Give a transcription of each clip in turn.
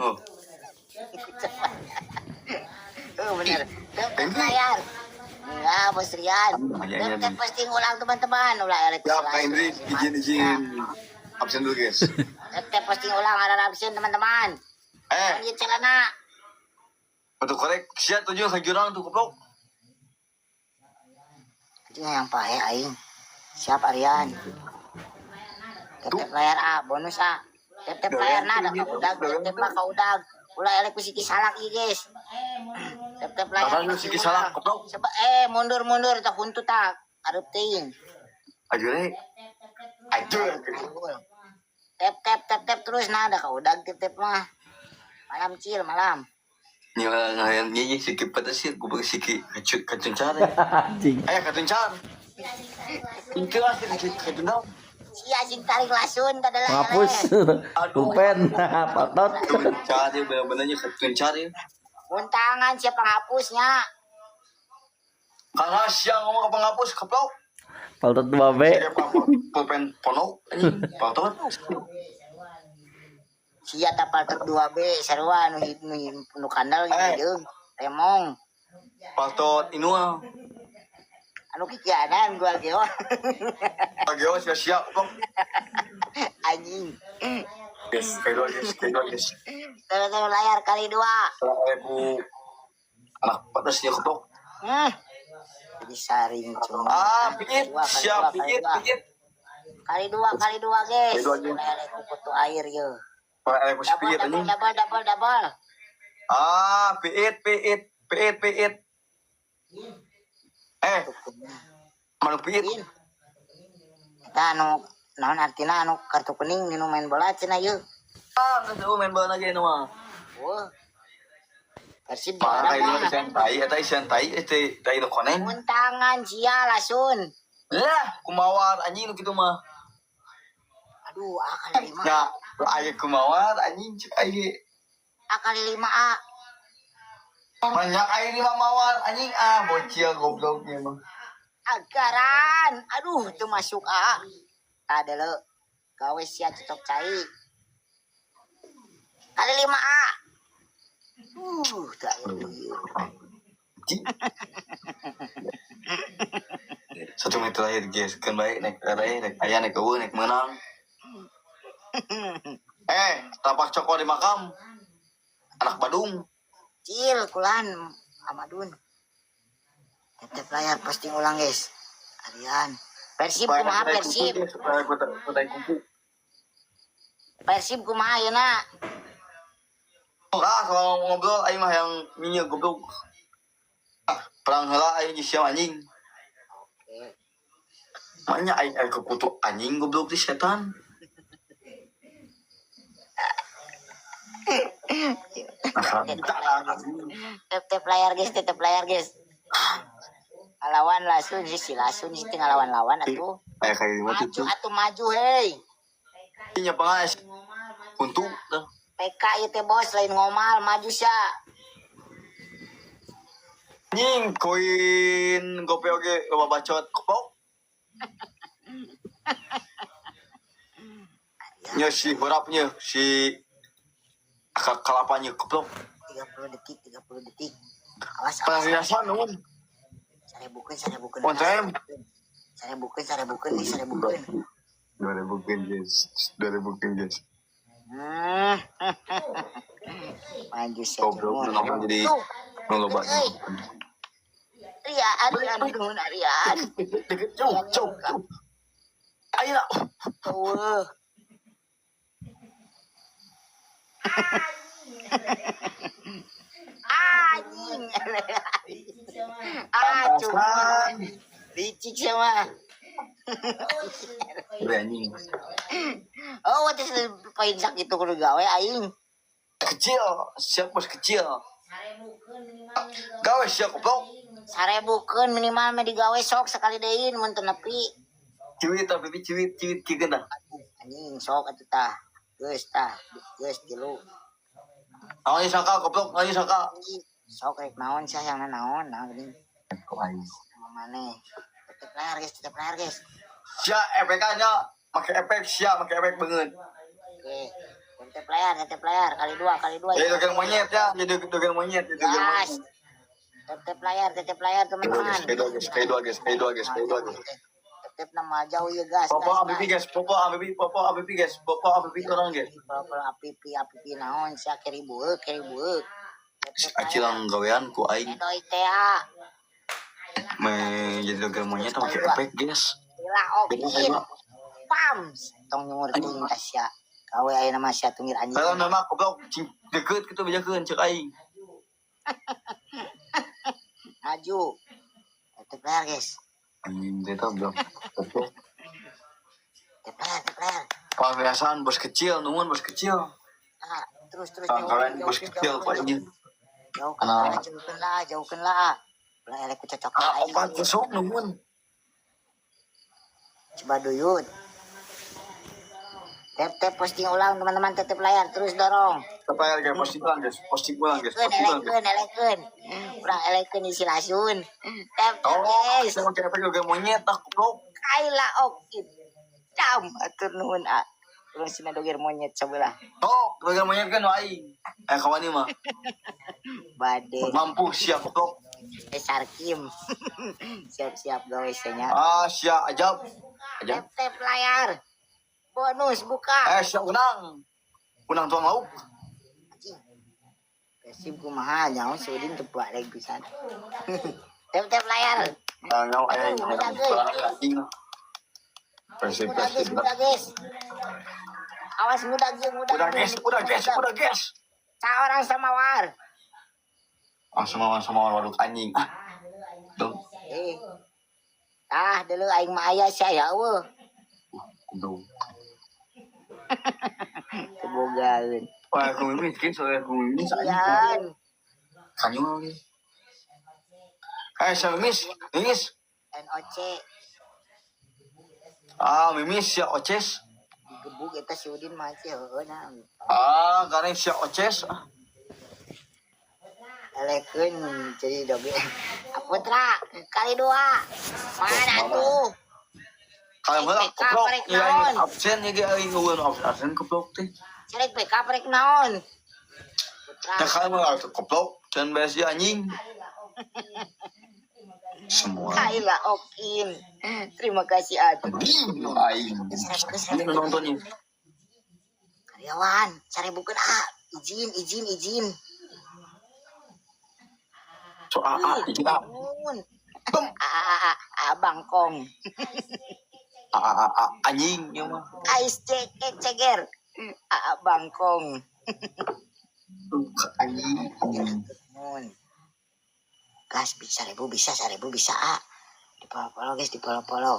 Oh. Oh, bener. Tap layar. Enggak, Bos Rian. Iya, iya, Tap posting ulang teman-teman. Ulah elek. Ya, Kak Indri, izin izin absen dulu, guys. Tap posting ulang ada absen teman-teman. Eh, Lanjut celana. Batu korek sia tujuh ke jurang tuh goblok. Itu yang pahe aing. Siap Aryan. Tap layar A, bonus A. Tap tap layar nah, ada kaudag, tap tap mah kaudag. Ulah elek ku siki salak ieu, guys. Tap tap layar. Asal lu siki salak goblok. Seba, eh mundur mundur tak huntu tak. Areup teuing. Aja deh. Aja. Tap tap tap tap terus nah ada kaudag tap tap mah. Malam cil malam. Ini orang yang nyanyi siki pada sih, goblok siki kacun kacun cara. Anjing. Eh, kacun cara. Itu asli kacun kacun dong. Si anjing tarik lasun tadalah. Ngapus. Pulpen. Patot. Kacun cara bener-benernya kacun cara. Untangan siapa ngapusnya? Karena siang ngomong ke penghapus goblok. Paltot 2B. Siapa pulpen ponok anjing paltot. Sia tapal tek 2B sarua nu nu nu kandal Eh. jeung remong. Paltot inua. Anu kikianan gua ge oh. Pagyo siap siap goblok. Anjing. Yes, kedua guys, kedua guys. Terus layar kali dua. Aku anak pedes ya goblok. Hmm. Jadi saring cuma. Ah, pijit, Dua, kali siap dua, kali pijit, dua. pijit. Kali dua, kali dua, guys. Kali dua, guys. Layar kutu air yo. Pak aku Double, pijit double, anjing. double, double, double. Ah, pijit, pijit, pijit, pijit. Eh, mana pijit? Win. Eta anu naon artina anu kartu kuning nu main bola cenah yeuh. Ah, nggak tahu main bola aja ini mah. Wah. Persib Parah juara ini mah. isian tai, eta isian tai, itu tai nu koneng. Untangan sia lasun. Lah, kumawar anjing nu kitu mah. Aduh, A kali lima. Ya, aya kumawar anjing cek aya. A kali lima A. Banyak aya lima mawar anjing ah bocil gobloknya mah. Agaran. Aduh, itu masuk A. Ada lo. Gawe sia cocok cai. Kali lima A. Tak Anjing. Satu menit terakhir guys, kan baik naik naik naik ayah naik eueuh naik menang. Eh, tapak coko di makam. Anak Badung. Cil, kulan, Amadun. Tetep layar posting ulang guys. Arian. Persib kumaha Persib? Persib kumaha ayeuna? Ah, kalau ngobrol aing mah yang minyak goblok. Ah, perang heula aing jeung siam anjing. Oke. Makanya aing aing kekutu anjing goblok di setan. Tep layar guys, tetep layar guys. Lawan lasun sih, si lasun sih tinggal lawan-lawan atuh. Kayak kayak gimana Maju tuh? atuh maju hei. Nya pangas. Untuk tuh. PK ieu teh bos lain ngomal maju sia. Anjing koin gope oge loba bacot goblok. Nya si horapnya si kalapanya goblok. 30 detik, 30 detik. Awas, awas. Perhiasan nuhun. Sarebukeun, sarebukeun. One time. Sarebukeun, sarebukeun, nih sarebukeun. 2000 kan guys, 2000 kan guys. Maju sia. Goblok kenapa jadi Tuh, loba. Rian, Rian, nuhun Rian. Deket jauh, jauh, jauh. Ayo. Tuh. Anjing. Ah, cuma licik sama. Udah anjing. Oh, what is paling sakit tuh kudu gawe aing. Kecil, siap bos kecil. Gawe siap goblok. Sarebukeun minimal mah digawe sok sekali deui mun teu nepi. Ciwit tapi ciwit ciwit kieu dah. Anjing sok atuh tah. Geus tah, geus tilu. Naon sangka goblok, naon sangka. Sok rek naon sia yang naon, naon geuning. Sama maneh. Tetep layar guys, tetep layar guys. Sia efek nya make efek sia make efek beungeut. Oke. Tetep layar kali dua, kali dua. Jadi doger monyet ya, jadi doger monyet, jadi doger Gas. monyet. Tetep layar teman-teman. Kali dua guys, kali dua guys, kali dua guys, kali dua guys. Tetep nama jauh ya gas. Popo gas, APP gas. Guys, popo APP, popo APP guys, popo APP orang guys. Popo APP APP naon sia keribueuk keribueuk. Acilang gawean ku aing. Edoy teh ah. Me jadi doger monyet pakai efek guys. Gila okin. Pam. Tong nyungur teuing ka sia. Gawe ayeuna mah sia tunggir anjing. Kalau nama goblok cing deket gitu bejakeun cek aing. Maju. Tetep layar guys. Anjing teh goblok. Tetep layar, tetep layar. Kebiasaan bos kecil, nuhun bos kecil. Ah, terus terus Kalian bos kecil pak ini. Jauhkan lah, jauhkan lah, jauhkan lah. Ulah elek ku cocok Ah, aing. opat kosong nuhun. Coba duyut. Tap tap posting ulang teman-teman, tetap layar terus dorong. Tetep layar guys, posting ulang guys, posting ulang guys, posting ulang guys. Elekeun, elekeun. Urang elekeun isi lasun. Tap tap Oh, guys. saya pakai efek juga monyet ah goblok. Kaila okit. Cam atur nuhun ah. Urang sina doger monyet sebelah. Oh, doger monyet kan aing. Eh kawan ini mah Bade mampu siap goblok. Sarkim. Siap-siap gawe nya. Ah, siap ajab. Ajab. Tap tap layar. Bonus buka. Eh, siap unang. Unang tuang lauk. Anjing. Persib kumaha nyaho si Udin teu balik pisan. Tap tap layar. Ah, nyawa aing. Aduh, udah, guys. Anjing. Persib, Udah guys, persib. udah guys. Awas muda jeung muda. Udah guys, udah guys, udah guys. Orang sama war. Ah, semua semua waduk anjing. Ah. Dong. Eh. Ah, dulu aing mah aya sia ya eueuh. Dong. Kebogaeun. Wah, aku miskin soalnya aku mimis anjing. Ian. Kanyol lagi. Eh, siapa mimis? Mimis. NOC Ah, mimis ya oces. digebuk eta si Udin mah sih heueuh nah. Ah, karena si oces. Ah. Elekeun jadi doge. Putra kali dua. Mana tuh? Kalau heula PK koplok, rek ya naon? aing absen ya ge aing eueun absen koplok teh. Cerek PK rek naon? Putra. Ya kalau mah koplok dan beres dia anjing. Semua. Kaila Okin. Terima kasih Adu. Anjing aing. Ini nontonnya. Karyawan, cari bukan ah. Izin, izin, izin. So a a izin a. Bangun. Bem. A a a a bangkong. A a a a anjing ya mah. Ais cek ceger. A a bangkong. Anjing. Mun. Gas bisa ribu bisa seribu bisa ah. Di polo-polo guys, di polo-polo.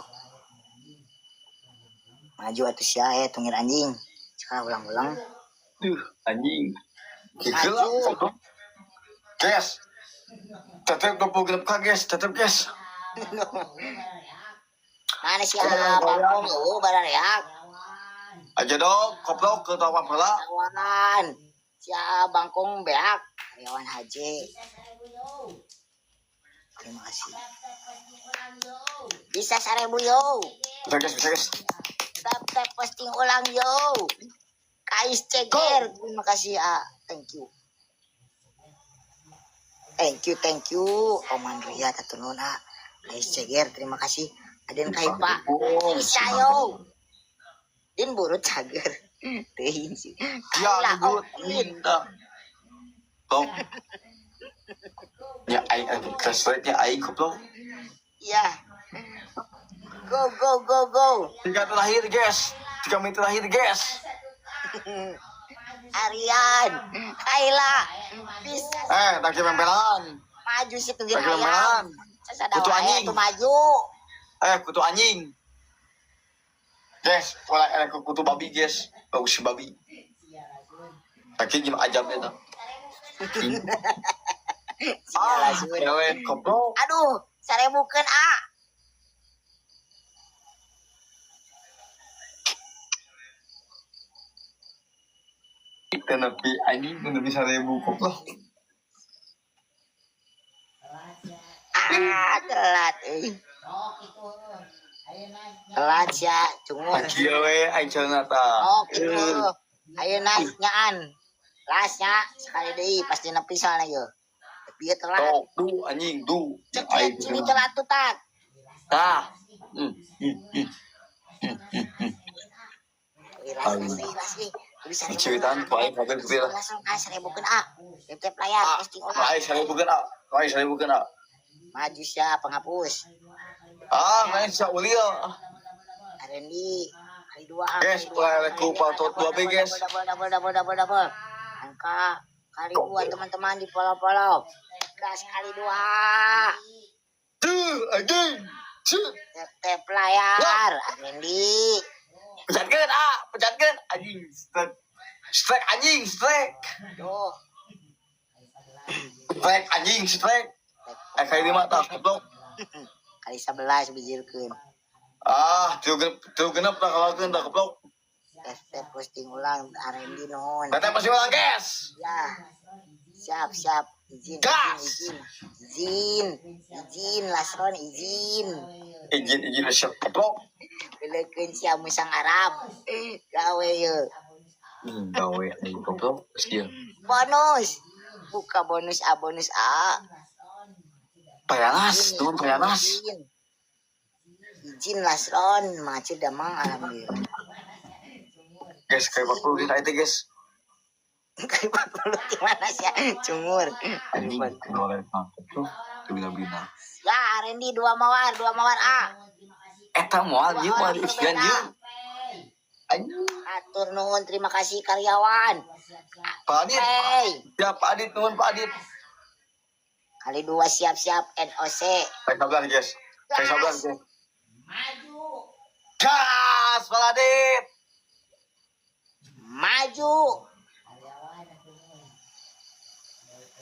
Maju atuh sia tunggir anjing. Sekarang ulang-ulang. Duh, anjing. Gila, Maju. guys. Tetep 26 k guys, tetep guys. Mana sih ah bangkong eueuh barareak. Aja dong, koplok ke tawa heula. Karyawan. Si bangkong beak. Karyawan HJ. Terima kasih. Bisa 1000 yo. Bisa guys, bisa guys. Tap tap posting ulang yo. Kais ceger. Terima kasih A. Thank you. Thank you, thank you. Oman Ria tatunun A. Kais ceger, terima kasih. Aden Kaipa. Bisa yo. Din burut cager. Teuing sih. Ya, Kaila burut. Okin. Tong. Ya aing translate-nya aing goblok. Ya. Go go go go. Tiga terakhir guys. 3 menit terakhir guys. Aryan, Kaila, bisa Eh, tak pempelan. maju sih tunggir Tak hayam. pempelan. Sasada Kutu wae anjing. tuh maju. Eh, kutu anjing. Guys, pola kutu babi guys. Bagus si babi. Kaki gimana ajab itu. Sialah, Sun. Cewek goblok. Aduh, sarebukeun a. Tenepi anjing tenepi 1000 goblok. Ah, telat euy. Telat sia, cungur. Kieu we aing cenah tah. Oh, gitu. Ayeuna nyaan. Las nya sekali deui pasti nepi soalna yeuh. Tapi ieu telat. Tok, du anjing, du. Cek cek sini telat tuh tak. Tah. Hmm. Hmm. Hmm. Iras iras iras ih. Bisa ribu. Ceritaan ku aing kaget gitu lah. Langsung ah seribukeun ah. Tap tap layar Ah, posting ulang. aing seribukeun ah. Aing seribukeun ah. Maju sia penghapus. Ah, main sia ulil. Arendi kali dua ah. Guys, kali dua, boleh ku kali patot dua, dua B, double, guys. Double double double double double. Angka kali dua teman-teman di follow-follow. Gas kali dua. Tuh, anjing. Cuk. Tap tap layar. Arendi. Pecatkeun ah, pecatkeun anjing. Strike. Strike anjing, strike. Tuh. Strike anjing, strike. Eh kali lima tah, goblok. Kali 11 bijilkeun. Ah, tilu genep tah kalaukeun tah goblok. Tap tap posting ulang Arendi nuhun. Teteh pasti ulang, guys. Ya. Siap, siap. Izin, izin, Gas! izin. Izin, izin, Lasron, izin. Izin izin siap goblok. Belekeun sia musang Arab. Eh, gawe ye. Gawe anjing goblok. Sia. Bonus. Buka bonus A, bonus A. Payanas, turun payanas. Izin. Izin Lasron, macet damang alhamdulillah. Guys, kayak 40 kita itu, guys. Kayak 40 gimana sih? Cungur. Anjing, boleh goblok. Bina-bina. Ya, Randy dua mawar A. Eta moal Dua ieu moal orang diusian berbeda. ieu. Anjing. Atur nuhun, terima kasih karyawan. Pak Adit. Hey, Siap Pak Adit, nuhun Pak Adit. kali dua siap-siap NOC. Kayak sabar guys. Kayak sabar guys. Gas Pak Adit. Maju.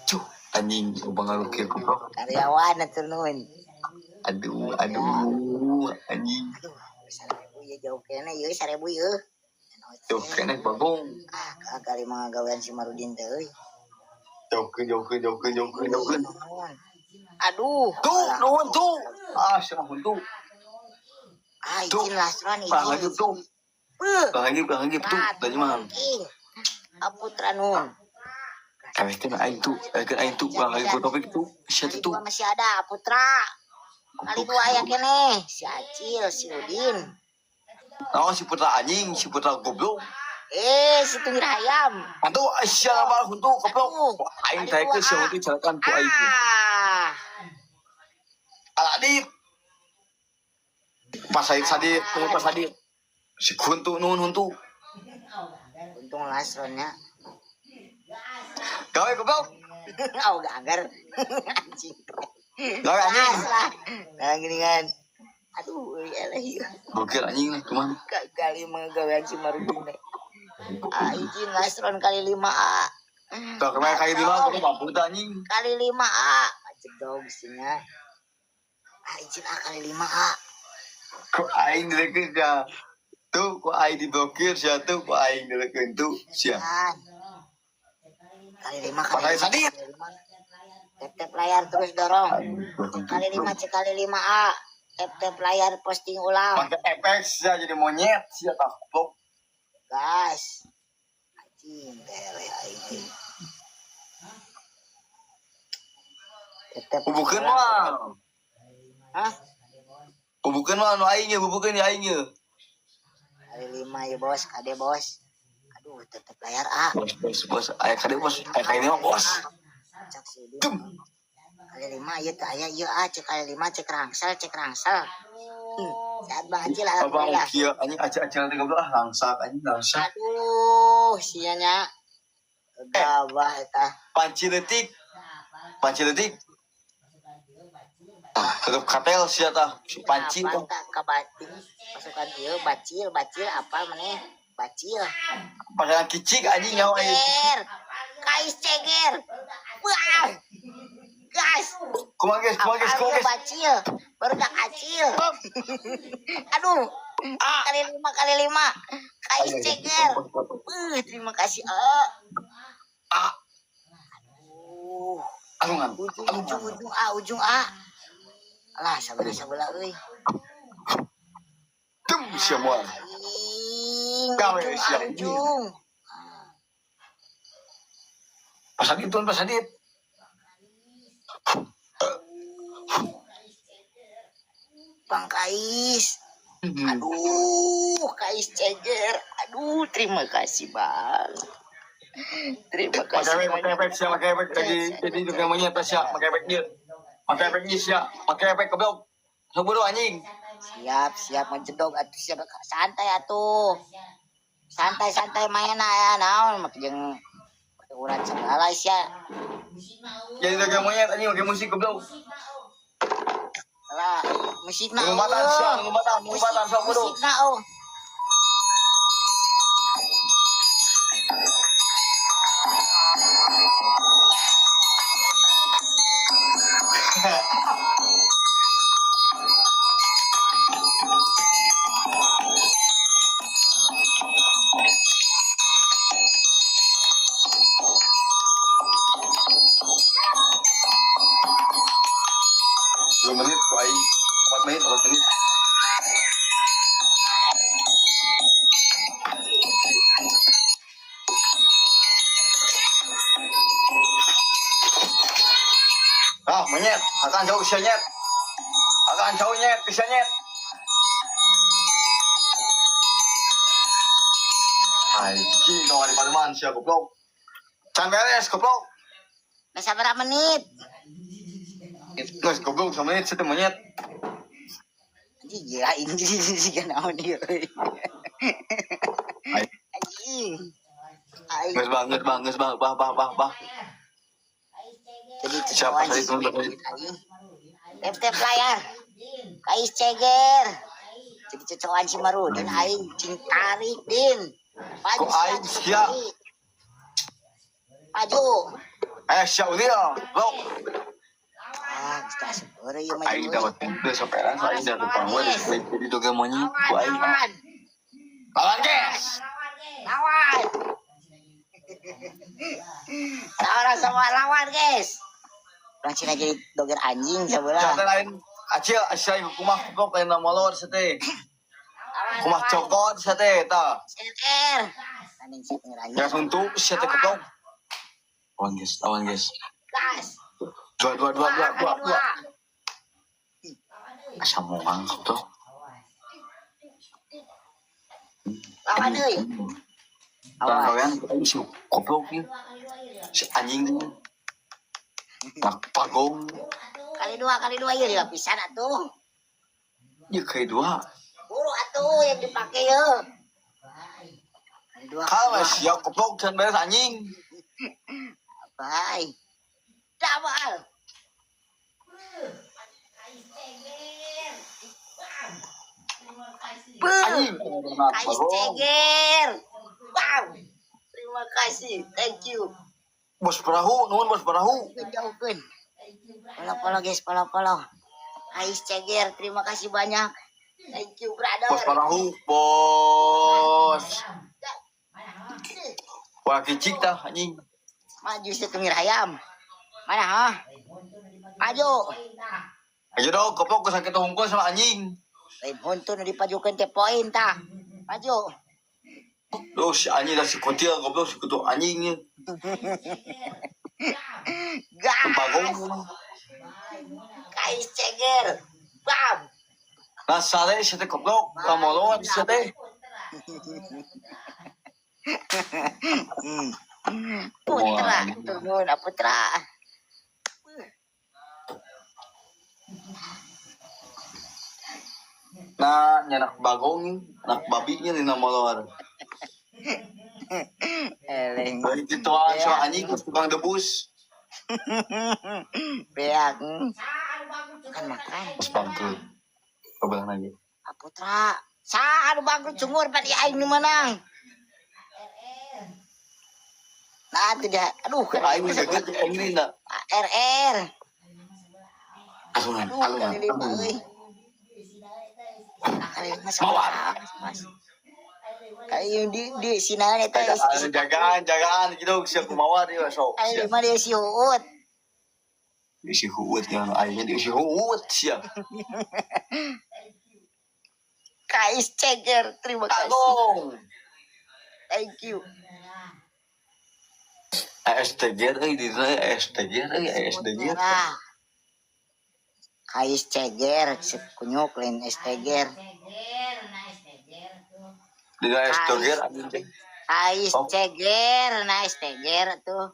Cuh, anjing ubang ngalukir goblok. Karyawan atur nuhun. Aduh, aduh, anjing. Aduh, 1.000 ya jauh kene ieu 1.000 ieu. Tuh, kene bagong. Ah, kali mah gawean si Marudin teh euy. Jauhkeun, jauhkeun, jauhkeun, jauhkeun, jauhkeun. Nuhun. Aduh. Tuh, nuhun tuh. Ah, siapa tuh. Ah, Tuh. izin Lasron Bang lagi izin. tuh. Beuh. Bang lagi tuh. Tadi mah. Ing. Aputra nuhun. Kami teh aing tuh, aing aing tuh, bang lagi topik tuh. Siapa Kali tuh? dua masih ada Putra. Kali dua ya kene. Si Acil, si Udin. Nah, si putra anjing, si putra goblok. Eh, si Tunggir Hayam. Antu sia apa huntu goblok. Aing teh ke sia huntu calakan ku aing. Ah. Ala Adit. Pas aing sadit, nuhun pas sadit. Si huntu nuhun huntu. Untung Lasronnya. Gawe goblok. Oh, gagar. Anjing. Gawe anjing. Gas lah. Nah, gini kan. Aduh, euy, eleh ieu. Gokil anjing lah cuman. Kali mah gawean si Marudin teh. Ah, izin Lasron kali 5 A. Tuh kemarin kali lima aku mampu tuh anjing. Kali 5 A. Macet dong isinya. Ah, izin A kali 5 A. Kok aing dilekeun ya. Tuh kok aing diblokir sia tuh kok aing dilekeun tuh sia. Kan. Kali 5 kali Pakai 5. sadit. Tap tap layar terus dorong. Kali 5 cek kali 5 A. Tap tap layar posting ulang. Pakai efek sia jadi monyet sia tak goblok. Gas. Anjing teh aing euy. Tap tap. Bubukeun mah. Hah? Bubukeun mah anu aing ye, bubukeun ya aing ye. Kali 5 ya bos, kade bos. Aduh, tetep layar A. Bos bos bos, aya kade bos, aya kali lima bos. Cak si Udin. Dum. Kali 5 ieu teh aya ieu A cek kali 5 cek rangsel cek rangsel. Sehat Bang Acil Abang alhamdulillah. kieu anjing aja-aja nanti goblok ah langsak anjing langsak. Aduh, sianya gabah eta. Panci detik. Panci detik. Ah, tetep katel sia tah si panci Apa tah. tak kabating pasukan ieu bacil bacil apa maneh? Bacil. Pakai kicik anjing nyawa aing. Ceger. Kais ceger. Wah. Gas. Kumaha guys, kumaha guys, Apa kumaha ieu guys. bacil? Baru dak acil. Aduh. Ah. Kali lima kali lima. Kais ceger. Terima kasih. Ah. Ah, Aduh. alungan. Ujung ujung ujung A ujung A. Alah, sabelah sabelah euy. Dum sia moal. Aing, Gawe ujung A sia. ujung. Pasadit tuh, pasadit. Bang Kais. Aduh, Kais Ceger. Aduh, terima kasih, Bang. Terima Pakai kasih efek, pakai banyak. efek siap, pakai efek lagi jadi juga monyet siap, pakai efek dia. Pakai efek dia siap, pakai efek goblok. Seburu anjing. Siap, siap menjedog atuh siap santai atuh. Santai-santai main ya naon make jeung make urat segala sia. Jadi juga monyet anjing pakai musik goblok. Lah, musikna Ngumbatan eueuh. siap, ngumbatan, ngumbatan sok bodoh. Musikna oh. 2 menit kok aing. 4 menit, 4 menit. Ah, monyet, akan jauh bisa nyet. Akan jauh nyet, bisa nyet. Anjing, kau di pademan sia goblok. Can beres goblok. Nah, sabaraha menit? Geus goblok sama menit situ monyet. Anjing gila anjing siga naon ieu. Anjing. Aing Geus bang, geus bang, geus bang, bah bah bah bah. jadi Siapa kecewaan tadi sih tuh? aing. Tep tep layar. Kais Ceger. Jadi cocokan si Marudin aing cing tarik din. Maju Kok aing sia? Maju. Eh, sia udah, goblok. Ah, geus teu asup heureuy ieu mah. Aing dapat udah soperan, aing dapat power, jadi doge monyet, ku Lawan, aing. lawan. Lawan guys. Lawan. Lawan sama lawan, guys. Urang cina jadi doger anjing Jangan sabelah. lain acil acil kumah goblok lain nama molor sete. Lawan, Kumah lawan. cokot sete ta. CR. Anjing sih anjing. Ya suntuk sete goblok. Lawan guys, lawan guys. Gas. Dua dua dua dua dua Kali dua. Asa moang goblok. Lawan euy. Dan Awas. kalian si goblok nih. Si anjing ini. Tak pagong. Kali dua ieu lapisan atuh. Ya kayak dua. Buru atuh yang dipakai ye. Kali dua. Kalau kali dua. siap goblok dan beres anjing. Bye. Double. Beuh. Anjing. Kais Pagong. Ceger. Wow. Terima kasih. Thank you. Bos perahu, nuhun bos perahu. Jauhkeun. Polo-polo guys, polo-polo. Kais Ceger, terima kasih banyak. Thank you, brother. Bos perahu, bos. Wah kicik tah anjing. Maju setengah ayam. Mana ha? Maju. Ayo dong, goblok sakit hungkul sama anjing. Lain huntu nu dipajukeun teh poin tah. Maju. Duh, si anjing dah si kutil goblok si kutu anjing. Gas. Bagong. Kais Ceger. Bam. Nah, sale si teh goblok, lamolon si teh. Putra, turun Putra. Nah, nyanak bagong, anak babinya di molor. Eleng. Dari gituan sama anjing tukang debus. Beak. Makan makan. Terus bangkrut. Kebelang lagi. Ah, Putra. Sa anu bangkrut sumur pan ieu aing nu menang. Nah, itu dia. Aduh, Aing geget aing ini enggak. RR. Alungan, Aduh, alungan. kali lima euy. Kali lima Mawar. Mas. Kali yang di sinaran eta Jagaan, jagaan, jagaan gitu siap kumawar dia sok. Kali lima dia si Uut. Diisi huut yang aingnya diisi huut siap. Kais Ceger, terima kasih. Tanggung. Thank you. STG euy di dieu STG euy Semut SDG. merah. Kais ceger, kunyuk lain STGer. Di dieu STG anjing teh. Kais Oh. ceger, nah STGer tuh.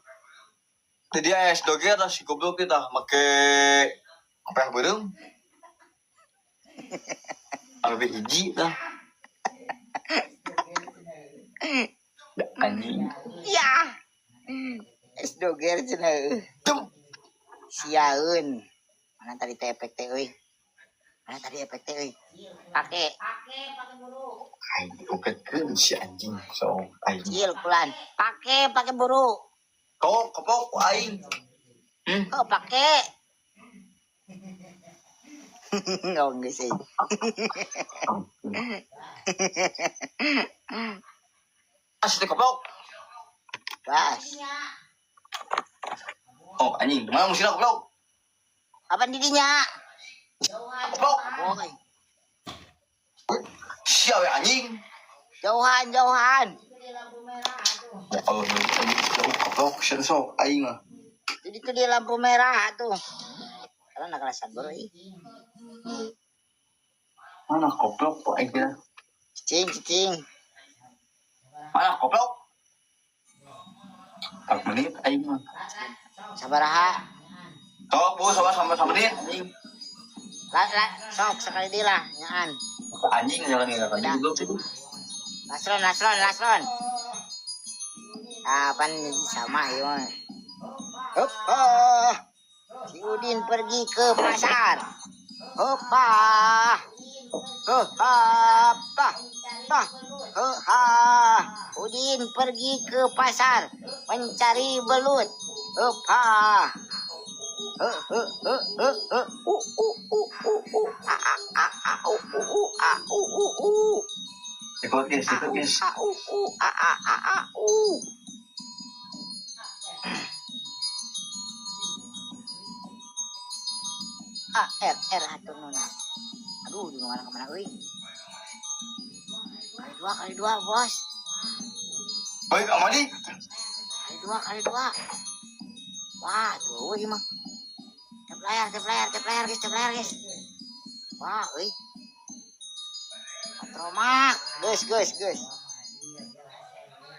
Di dieu SDG tah si goblok teh tah make apa yang beureum? Anu hiji tah. Ya anjing. Ya. Es doger cenah. Tum. Siaeun. Mana tadi teh efek teh euy? Mana tadi efek teh euy? Pake Aing diuketkeun si anjing so aing. cil kulan. Pake pake buru. Kok kepok ku aing. Hmm. Oh, pake. Oh, enggak sih. Asli kepok. Gas. Oh anjing, mana musina goblok? Apa didinya? Goblok. Boy. Sia we anjing. Jauhan, jauhan. Ya Allah, anjing jauh goblok sia sok aing mah. Jadi itu di lampu merah tuh. Kalau nak kelas bro, ih. Mana goblok kok aing teh? Cicing, cicing. Mana goblok? 4 menit aing mah. Sabaraha. Sok bu sama sama sama menit anjing. La, la, sok sekali dia lah, nyaan. Anjing jangan nggak anjing goblok itu. Lasron, lasron, lasron. Ah, pan sama ya mah. Hoppa. Si Udin pergi ke pasar. Hoppa. Hoppa. Pa. Hoha. Udin pergi ke pasar mencari belut. Hoppa. He he he he he. U u u u u a a a a u u u a u u u. Ikut guys, ikut guys. A u u a a a a u. A R R hatur nuna. Aduh, di mana kemana euy? Kali dua, bos. Baik, Amadi. Kali dua, kali dua. Wah, tuh euy mah. Tap layar, tap layar, tap layar, guys, tap layar, guys. Wah, euy. Patromak. Guys, guys, guys.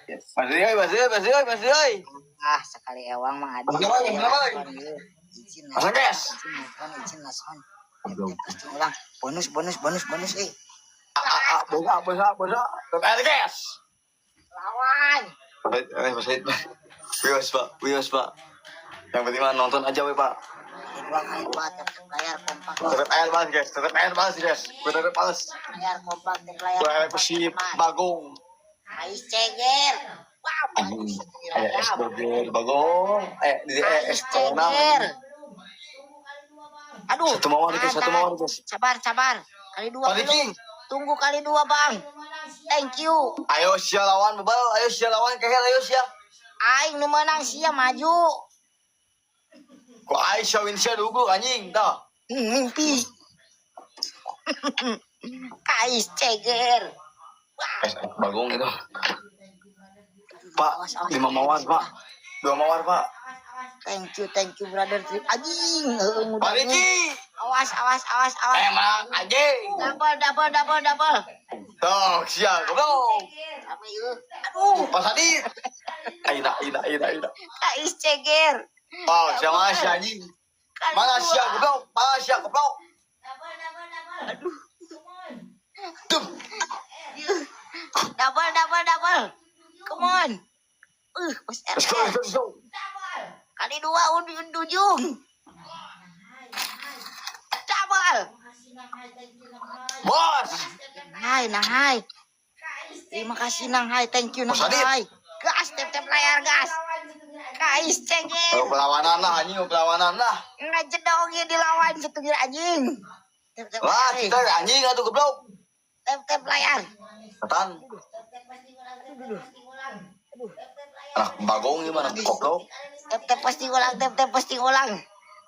Masih euy, masih euy, masih euy, masih euy. Ah, sekali ewang mah adi. Masih euy, masih euy. Izin, Masuk, guys. izin, lason, izin, lason. Izin ulang. Bonus, bonus, bonus, bonus, eh. Ah, ah, bosa, bosa, bosa. Ayo guys. Lawan. Baik, eh, Pak. Wios, Pak. Wios, Pak. Yang penting mah nonton aja, we, Pak. Kali dua, kali dua, tap tap layar kompak. Tetep air balas, guys. Tetep air balas, guys. Gue tetep balas. Layar kompak, tap layar. Gue kompak, si teman. Bagong. Ais ceger. Wah, Anjing. Eh, es doger, Bagong. Eh, di eh, es Ais tonang. ceger. Aduh. Satu mawar, guys. Satu tahan, mawar, guys. Sabar, sabar. Kali dua Tadi belum. King. Tunggu kali dua, Bang. Thank you. Ayo sia lawan bebal, ayo sia lawan keher, ayo sia. Aing nu menang sia maju. Kok aing sia win sia dulu anjing tah. Mimpi. Kais ceger. Wah. Es Bagong itu. Pak, Awas, awas, 5 mawar, Pak. 2 mawar, Pak. Thank you brother. Trip anjing, heueuh Pak ngudag. Riki. Awas, awas, awas, awas. Emang anjing. Double, double, double, double. Tuh, sia goblok. Sama ieu. Aduh, Pak Sadi. Aina, aina, aina, aina. Kais ceger. Oh, sia mana sia anjing? Kali Mana dua. sia goblok? Mana sia goblok? Aduh. Tuh. Double, double, double. Come on. Bos Let's go, RR. let's go, let's go. Kali dua ujung. Double. Bos. Hai, nang hai. Terima kasih nang hai, thank you nang Bos Adit. hai. Gas, tap tap layar gas. Kais ceger. Oh, perlawanan lah anjing, perlawanan lah. Ngajedong ya dilawan setunggal anjing. Tap tap Wah, layar. kita anjing atuh goblok. Tap tap layar. Katan. Anak bagong gimana goblok. Tap tap pasti ulang, tap tap pasti ulang.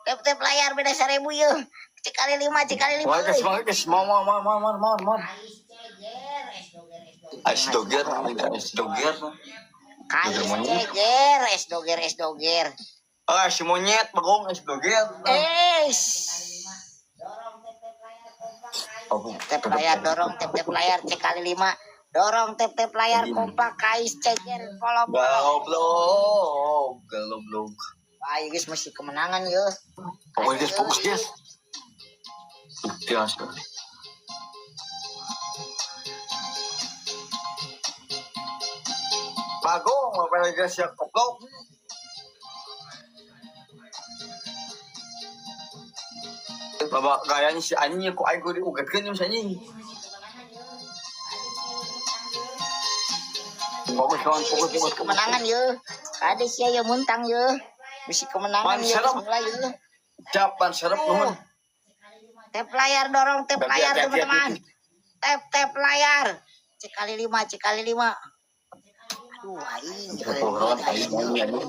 Tap tap layar beda 1000 ya. Cek kali lima, cek kali lima. Wah, guys, mau guys, mau mau mau mau mau mau mau. Es doger, es doger. Kais ceger, es doger, es doger. Ah, si monyet bagong es doger. Es. Oh, Tap layar dorong, tap tap layar C kali 5. Dorong tap tap layar kompak kais ceger polo polo. Goblok, goblok. Wah, iya guys mesti kemenangan yo. Pokoknya guys, fokus guys. Biasa. Bagong, apa lagi guys ya goblok. Bapak gayanya si anjing kok aing kudu diugatkeun jeung si anjing. Fokus kawan, fokus Misi fokus. kemenangan yo. Ada sia yo muntang yo. Misi kemenangan Man, yo serap. mulai yo. Capan serap nuhun. Tap layar dorong tap Hati, layar hati, hati, teman-teman. hati. Tap tap layar. C kali 5, C kali 5. Aduh, aing C kali lima, aing, yo.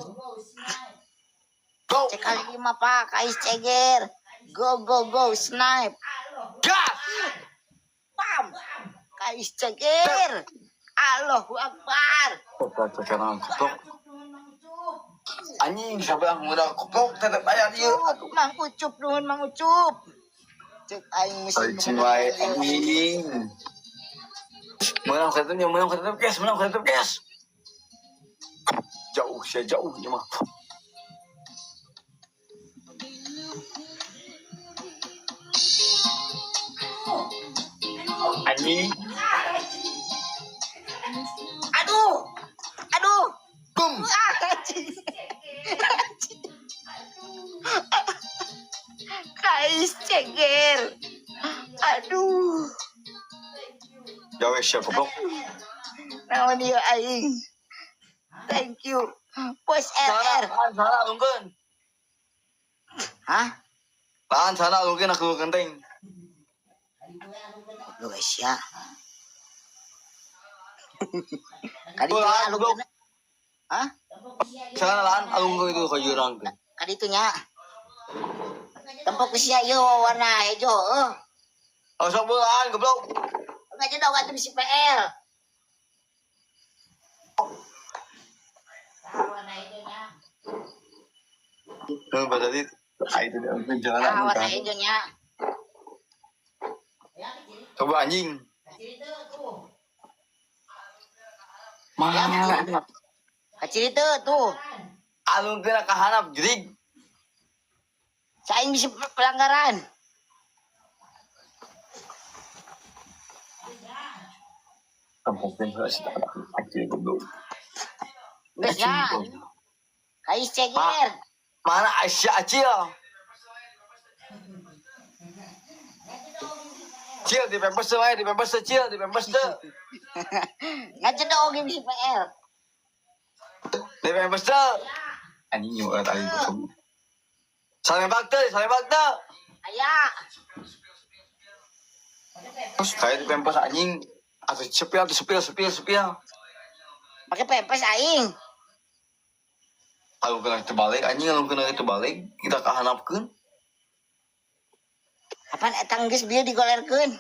Go. C kali 5 Pak, Kais ceger. Go go go snipe. Gas. Pam. Kais ceger. Allahu Akbar. Sekarang goblok. Anjing siapa yang udah goblok tetep bayar dia. Ucup, Mang Ucup nuhun Mang Ucup. Cek aing mesti Anjing wae anjing. Menang kereta menang kereta guys, menang kereta guys. Jauh saya jauh ni mah. Anjing. Aduh. Aduh. Boom. Ah, anjing. Anjing. Kais ceger. Aduh. Jauh siapa goblok. Naon ieu aing. Thank you. Bos RR. Tahan sana alungkeun. Hah? Tahan sana alungkeun aku genteng. Goblok guys ya. Kaditu Wah, alungkeun. Hah? Sana lahan alungkeun itu ka jurang teh. Kaditu nya. Tempok ku sia ieu warna hejo heuh. Oh sok beulaan goblok. Enggak jedog atuh bisi PL. Heuh berarti ah itu dia jalan Ah, warna hejo nya. Coba anjing. Mana? Kaciri teu tuh. Alungkeun ka hanap jurig. Saing bisi pelanggaran. Kampung heula si anjing goblok. Geus nya. Kais ceger. Mana Aisyah Acil? Cil di pempes teu wae, di pempes teu Cil, di pempes teu. Ngajedog oge bisi PL. Di pempes teu. Anjing nyu tadi goblok. Saling bakte, saling bakte. Aya. Terus kayak di pempes anjing atau sepil atau sepil sepil sepil. Pakai pempes aing. Kalau kena itu balik anjing kalau kena itu balik kita kahanapkeun. Apaan eta geus bieu digolerkeun?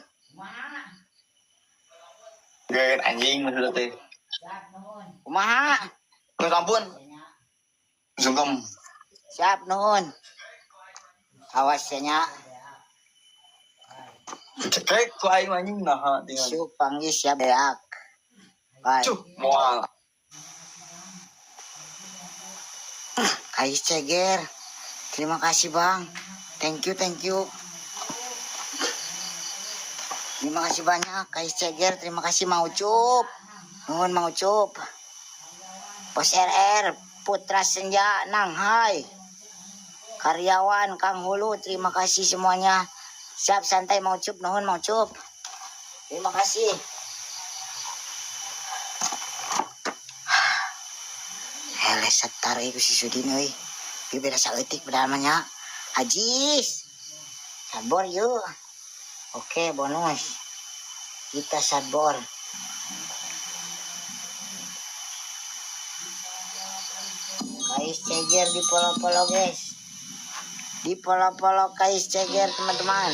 Geun anjing maksudnya teh. Kumaha? Geus ampun. Sungkem. Siap nuhun. Awas ya nya. Cekek ku aing anjing nah tinggal. Siup panggil siap beak. Bye. Cuh, moal. Kais ceger. Terima kasih bang. Thank you, thank you. Terima kasih banyak Kais Ceger. Terima kasih Mang Ucup. Nuhun Mang Ucup. Bos RR Putra Senja Nang Hai. Karyawan Kang Hulu, terima kasih semuanya. Siap santai Mang Ucup, nuhun Mang Ucup. Terima kasih. Hele setar iku si Sudin euy. Ieu beda saeutik padahal mah nya. Ajis. Sabor yuk. Oke, bonus. Kita sabor. Kais ceger di polo-polo, guys. Di polo-polo kais ceger, teman-teman.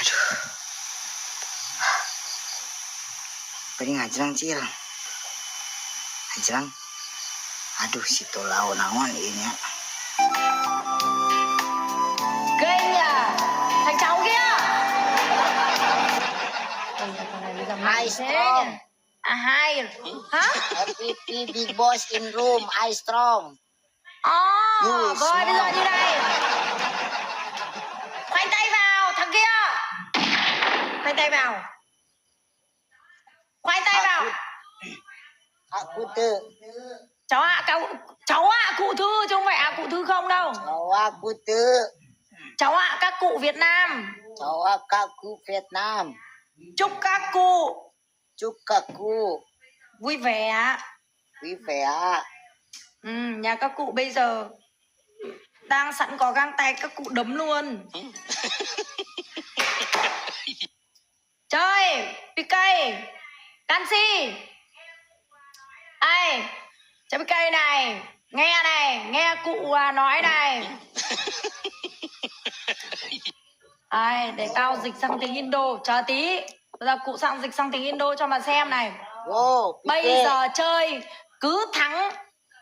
Aduh. Beri ngajrang cil. Ngajrang. Aduh, si tolau naon ieu nya. Kinh nhỉ? Thằng cháu kia. Hi strong. À hai. Hả? MVP big boss in room, I strong. À, You rồi bây giờ strong. như này. Khoanh tay vào thằng kia. Khoanh tay vào. Khoanh tay vào. Aku tuh. Cháu ạ, cháu ạ, cụ thư chứ không phải ạ cụ thư không đâu. Cháu aku tuh. Cháu ạ, các cụ Việt Nam. Cháu ạ, các cụ Việt Nam. Chúc các cụ Chúc các cụ vui vẻ. vui vẻ. Ừ, nhà các cụ bây giờ đang sẵn có găng tay các cụ đấm luôn. Chơi PK Canxi. Ai chơi PK này, nghe này, nghe cụ nói này. Ai để tao dịch sang tiếng Indo, chờ tí. Bây giờ cụ sang dịch sang tiếng Indo cho mà xem này. Go, PK. Bây giờ chơi cứ thắng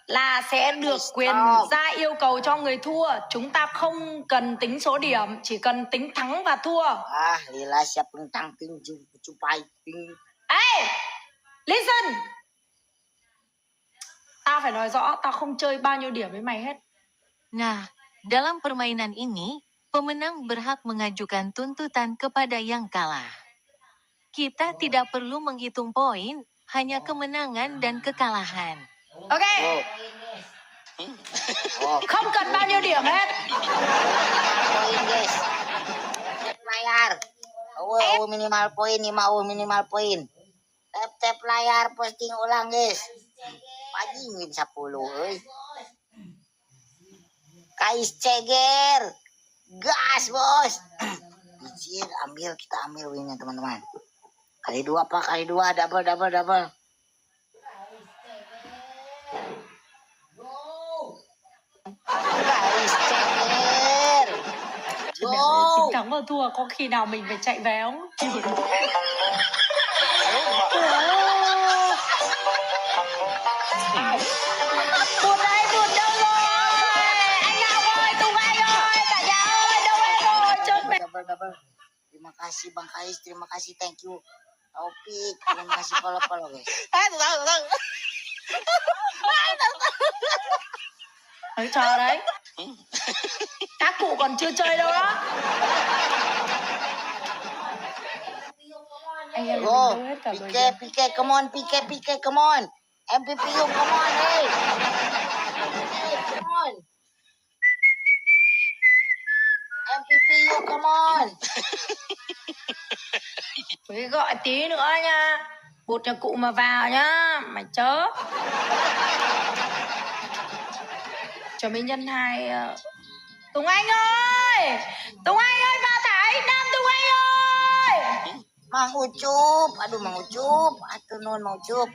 là sẽ được quyền ra yêu cầu cho người thua. Chúng ta không cần tính số điểm, chỉ cần tính thắng và thua. Ah, lila siap tentang tinju cupai ting. Ê, listen. Tao phải nói rõ, tao không chơi bao nhiêu điểm với mày hết. Nah, dalam permainan ini, pemenang berhak mengajukan tuntutan kepada yang kalah. Kita tidak perlu menghitung poin, hanya kemenangan dan kekalahan. Ok, Go. Oh, không cần bao nhiêu điểm hết. poin guys. Tap layar. Oh, oh, minimal poin, lima oh, minimal poin. Tap tap layar posting ulang guys. Pagi win 10 euy. Kais ceger. Gas bos. Bijir ambil, kita ambil winnya teman-teman. Kali dua pak, kali dua, double double double. Kais ceger. Mẹ Go. tính thắng và thua có khi nào mình phải chạy về không? Tụt đây, tụt đâu rồi? Anh Ngọc ơi, Tùng Anh ơi, cả nhà ơi, đâu hết rồi? Chơi mẹ. Double double. Terima kasih Bang Kais, terima kasih, thank you. Taufik, terima kasih follow follow guys. Đấy, chờ đấy. Các cụ còn chưa chơi đâu đó. Anh em mình Go, đâu hết cả rồi PK kìa. PK, come on, PK PK, come on. MVP you, come on, hey. Hey, come on. MVP you, come on. Quý gọi tí nữa nha. Bụt nhà cụ mà vào nhá. Mày chớ. Chuẩn bị nhân hai. Tùng Anh ơi! Tùng Anh ơi vào thả anh Nam Tùng Anh ơi! Mang Ucup, aduh Mang Ucup, atuh nuhun Mang Ucup.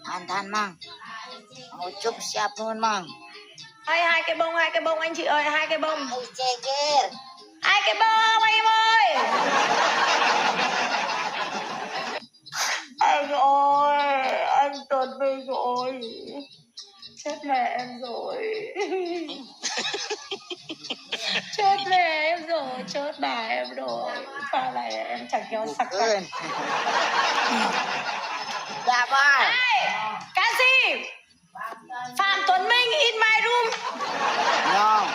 Tahan tahan Mang. Mang Ucup siap nuhun Mang. Hai hai cái bông, hai cái bông anh chị ơi, hai cái bông. Hai ceger. Hai cái bông anh em ơi. Anh ơi, anh Tuấn đây rồi. Chết mẹ em rồi. Chết mẹ em rồi, chết bà em rồi. Pha này em chẳng kéo sặc cả. Bukan. Double. Ê, cái gì? Phạm Tuấn Minh in my room. No.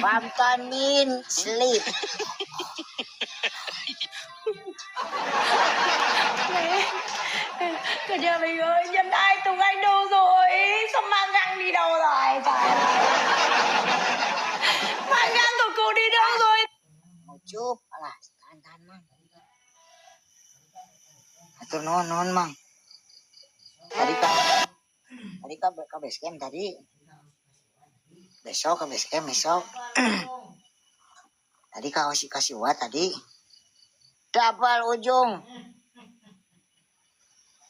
Phạm Tuấn Minh sleep. Mẹ, cả nhà mình ơi, nhân ai Tùng Anh đâu rồi? Sao mang găng đi đâu rồi? Trời ơi. Mang găng của cô đi đâu rồi? Mang Ucup, alah, tahan tahan Mang. Atur nuhun nuhun Mang. Tadi kan tadi kan ke base camp tadi. Besok ke base camp besok. Tadi kau kasih kasih buat tadi. Double ujung.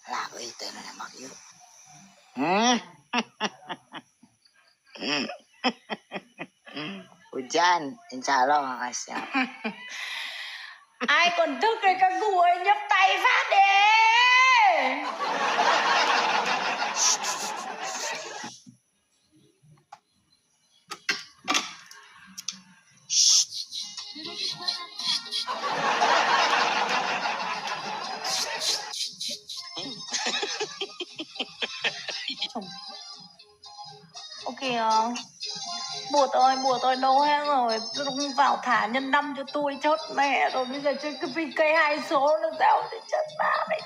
Lah, euy teh nembak ieu. Hujan, insya Allah siap. Ai còn thức rồi các cụ ơi, nhấp tay phát đi. Ok, bùa tôi đâu hết rồi, tôi không vào thả nhân 5 cho tôi chốt mẹ rồi, bây giờ chơi cái PK 2 số nó sao thì chết ba mày.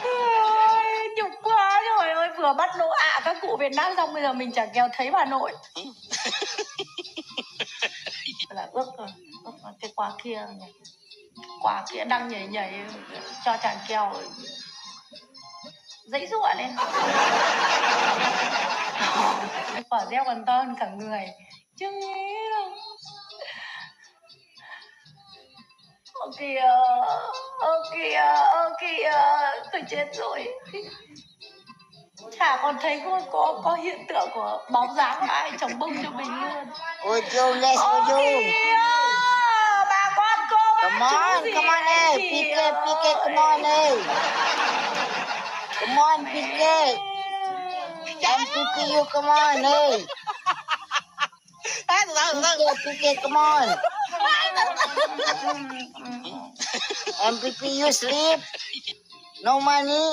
Ôi, nhục quá trời ơi, vừa bắt nổ ạ các cụ Việt Nam xong bây giờ mình chẳng kèo thấy bà nội. Là ước rồi, ước cái quả kia này. Quả kia đang nhảy nhảy cho chàng kèo dãy giụa lên. Cái quả reo còn to hơn cả người chứ nghĩ đâu. Ô kìa, ô kìa, ô kìa, tôi chết rồi. Chả còn thấy có hiện tượng của bóng dáng của ai trồng bông cho mình luôn. Ôi chung guys, ôi chung. Bà con cô bác come on, chú gì come on ê, chị PK, PK, come on ê. Come on, PK. MPP you, come on, hey. PK, PK, come on. MPP you sleep. No money.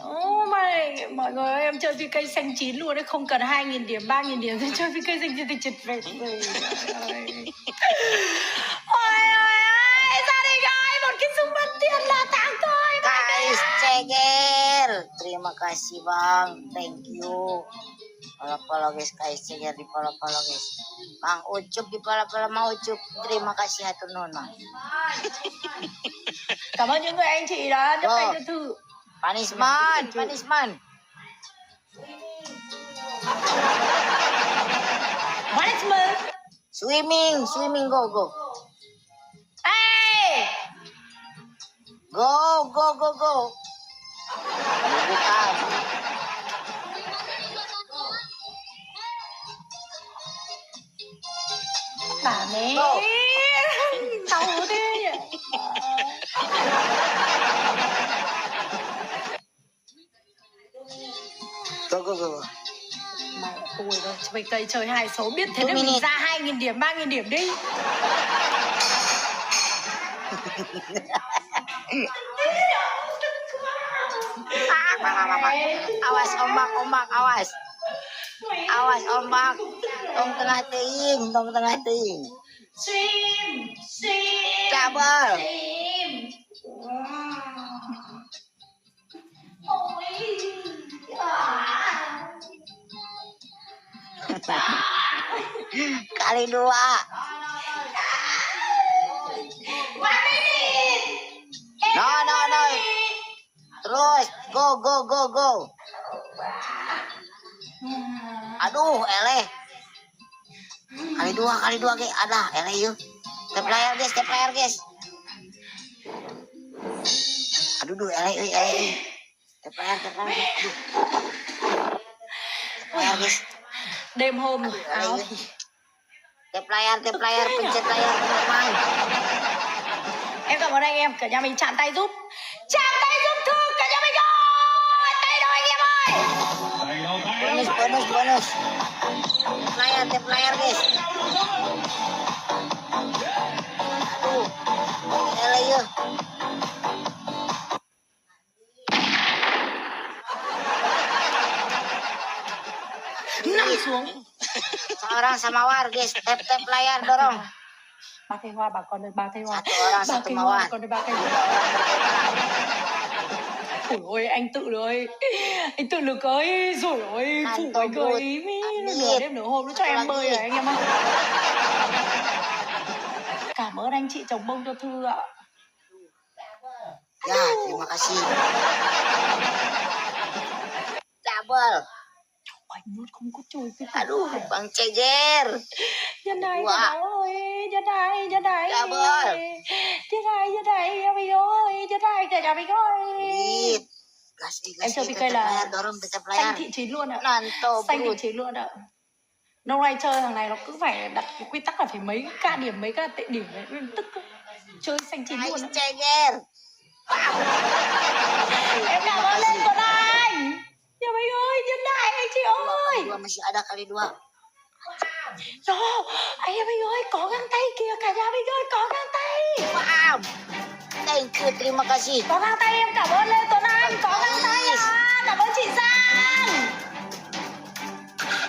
Oh my, mọi người ơi, em chơi PK xanh chín luôn đấy, không cần 2.000 điểm, 3.000 điểm, tôi chơi PK xanh chín thì chật vật rồi. Ôi ôi ơi, gia đình ơi, một cái súng bắn tiền là tặng tôi. Guys, ceger. Terima kasih bang, thank you. Follow-follow guys, guys, ceger di follow-follow guys. Bang Ucup di follow-follow Mang Ucup. Terima kasih hatur nuhun Mang. Cảm ơn những người anh chị đã nhấp tay cho Thư. Panisman, Panisman. Panisman. Swimming, swimming, go, go. Hey! Go, go, go, go. Bukan. Bà mẹ. Đau thế nhỉ. Go, go, go. Mày tôi rồi, mày cây chơi 2 số biết thế nên mình ra 2.000 điểm, 3.000 điểm đi. Awas ombak, ombak, awas. Awas ombak. Tong tengah teuing, tong tengah teuing. Stream, stream. Double. Stream. Ôi. Kali 2. No, no, no. Terus, go, go, go, go. Aduh, eleh. Kali 2, guys. Ada, eleh yuk. Tap layar, guys, tap layar, guys. Aduh, duh, eleh, eleh, eleh. Tap layar, tap layar. Aduh. Tap layar, guys. Đêm hôm áo. Tap layar, pencet layar, teman-teman. Em cảm ơn anh em, cả nhà mình chạm tay giúp. Chạm tay giúp Thư, cả nhà mình ơi. Tay đâu anh em ơi. Bonus, bonus, bonus. Tap layar, guys. Aduh, eleh yuk. Nằm xuống. Seorang sama war, guys. Tap tap layar dorong. 3 cây hoa bà con ơi, 3 cây hoa. Satu orang 3 satu cây hoa mawar. bà con ơi, 3 cây hoa. Ôi ôi anh tự ơi. Anh tự lực ơi, rồi ôi, phụ anh ơi, nửa đêm nửa hôm nó cho em bơi rồi anh em ơi. Cảm ơn anh chị trồng bông cho Thư ạ. Ya, terima kasih. Double. Anh nuốt không có trôi cái Aduh, Bang Ceger. Nhân này ơi, nhân này, nhân này. Double. Nhân này, nhân này, em ơi, nhân này cả nhà mình ơi. Gas, gas, Em chơi tap PK tap là layar, dorong tap tap xanh layar. thị chín luôn ạ. Nanto Xanh thị brut. chín luôn ạ. Lâu nay chơi thằng này nó cứ phải đặt cái quy tắc là phải mấy ca điểm mấy ca tệ điểm ấy, em tức lắm. Chơi xanh chín luôn Nice ạ. ceger. Em cảm ơn lên Tuấn Anh. Nhà mình ơi, nhân đại anh chị ơi. Dua masih ada kali dua. Đó, anh em mình ơi, có găng tay kìa, cả nhà mình ơi, có găng tay. Wow. Thank you, terima kasih. Có găng tay, em cảm ơn Lê Tuấn Anh, có găng tay à. Cảm ơn chị Giang.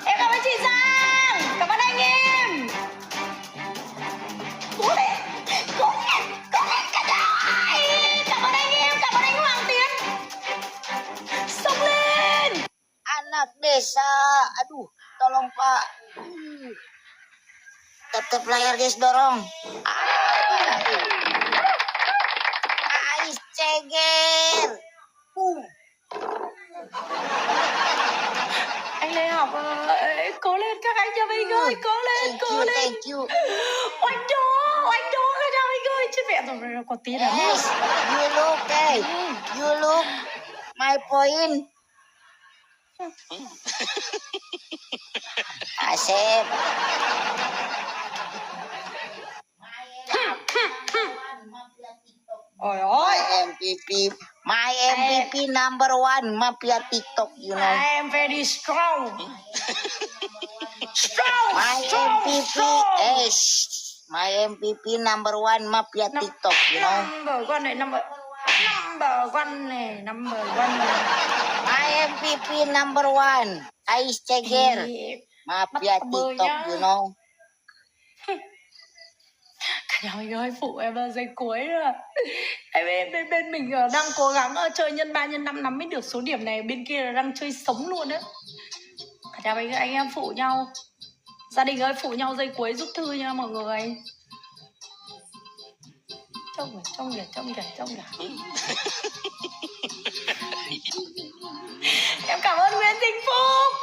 Em cảm ơn chị Giang. Cảm ơn anh em. Cố lên, cố lên, cố lên cả nhà ơi. Cảm ơn anh em, cảm ơn anh Hoàng Tiến. Sống lên. Anak desa. Aduh, tolong Pak. Tap tap layar guys, dorong. Ais ceger. Boom. Anh Lê học ơi, cố lên các anh nhà mình ơi, cố lên, Thank cố you, lên. thank you. Oanh đô, oanh đô cả nhà mình ơi, chết mẹ rồi, có tí nữa. Yes, you look, hey, you look. My point. Asep. Ôi ôi. My MVP, my MVP number one, mafia TikTok, you know. I am very strong. Strong, My strong, MVP, strong. eh, shh. My MVP number one, mafia TikTok, you know. Number one này, number number one này, number one này. My MVP number one, Ais Ceger, Thì mafia bắt bơi TikTok, nhá. you know. Cả nhà mình ơi, phụ em là giây cuối rồi. Em bên bên, bên mình đang cố gắng chơi nhân 3 nhân 5 nắm mới được số điểm này, bên kia là đang chơi sống luôn á. Cả nhà mình anh em phụ nhau. Gia đình ơi phụ nhau giây cuối giúp Thư nha mọi người. Trông kìa, trông kìa, trông kìa, trông kìa. Em cảm ơn Nguyễn Dinh Phúc.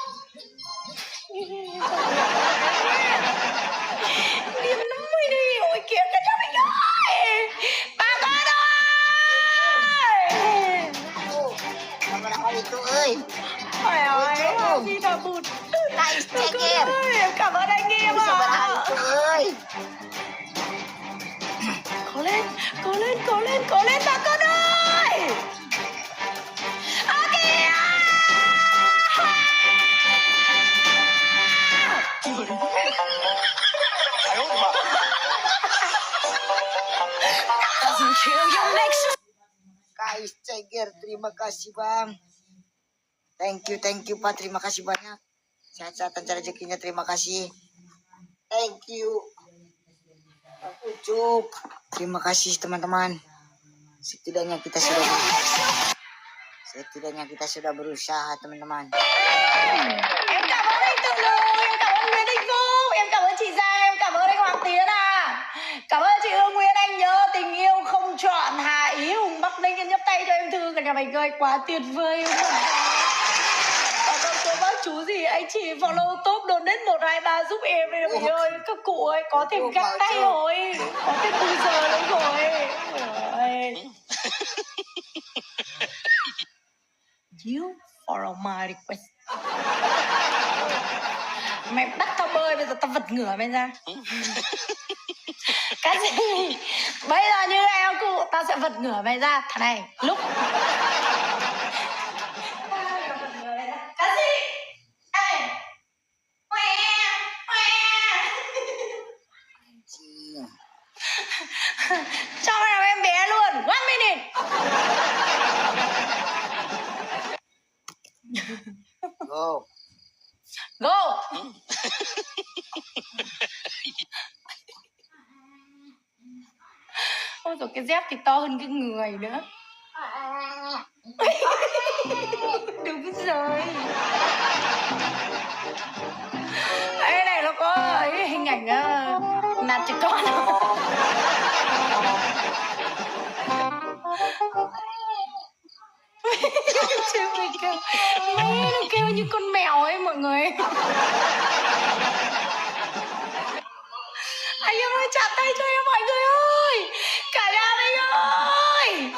Điên lắm rồi đi. Ôi kìa cả nhà mình ơi. Bà con ơi. Nomor kali itu, euy. Trời ơi, gì là bụt. Nice Bà con ceger. ơi, em cảm ơn anh em Sabaraha ạ. itu, euy. Cố lên, cố lên, cố lên, cố lên bà con ơi. À kìa. Guys, Ceger, terima kasih bang. Thank you Pak, terima kasih banyak. Sehat-sehat lancar rezekinya, terima kasih. Thank you. Bang Ucup. Terima kasih teman-teman. Setidaknya kita sudah Setidaknya kita sudah berusaha teman-teman. Em cảm ơn anh Tự Lương, em cảm ơn Nguyễn Đình Phúc, em cảm ơn chị Giang, em cảm ơn anh Hoàng Tiến à. Cảm ơn chị Hương Nguyễn, anh nhớ tình yêu không chọn Hà Ý Hùng Bắc Ninh, em nhấp tay cho em Thư cả nhà mình ơi, quá tuyệt vời không ạ? Và con cô bác chú gì anh chị follow top donate 123 giúp em đây mình ơi, các cụ ơi có thêm găng tay rồi, có thêm bù giờ nữa rồi. Ôi. You follow my request. Mày bắt tao bơi bây giờ tao vật ngửa mày ra. Cái gì? Bây giờ như này ông cụ, tao sẽ vật ngửa mày ra. Thằng này, lúc. Cái gì? Ê. Oe, oe. Anjing. Cho mày làm em bé luôn. One minute. Go. Go. Ôi rồi cái dép thì to hơn cái người nữa. Đúng rồi. Cái này nó có ấy, hình ảnh nạt trẻ con. Chứ mình kêu, mẹ nó kêu như con mèo ấy mọi người. Anh em ơi chạm tay cho em mọi người ơi. Cả nhà mình ơi.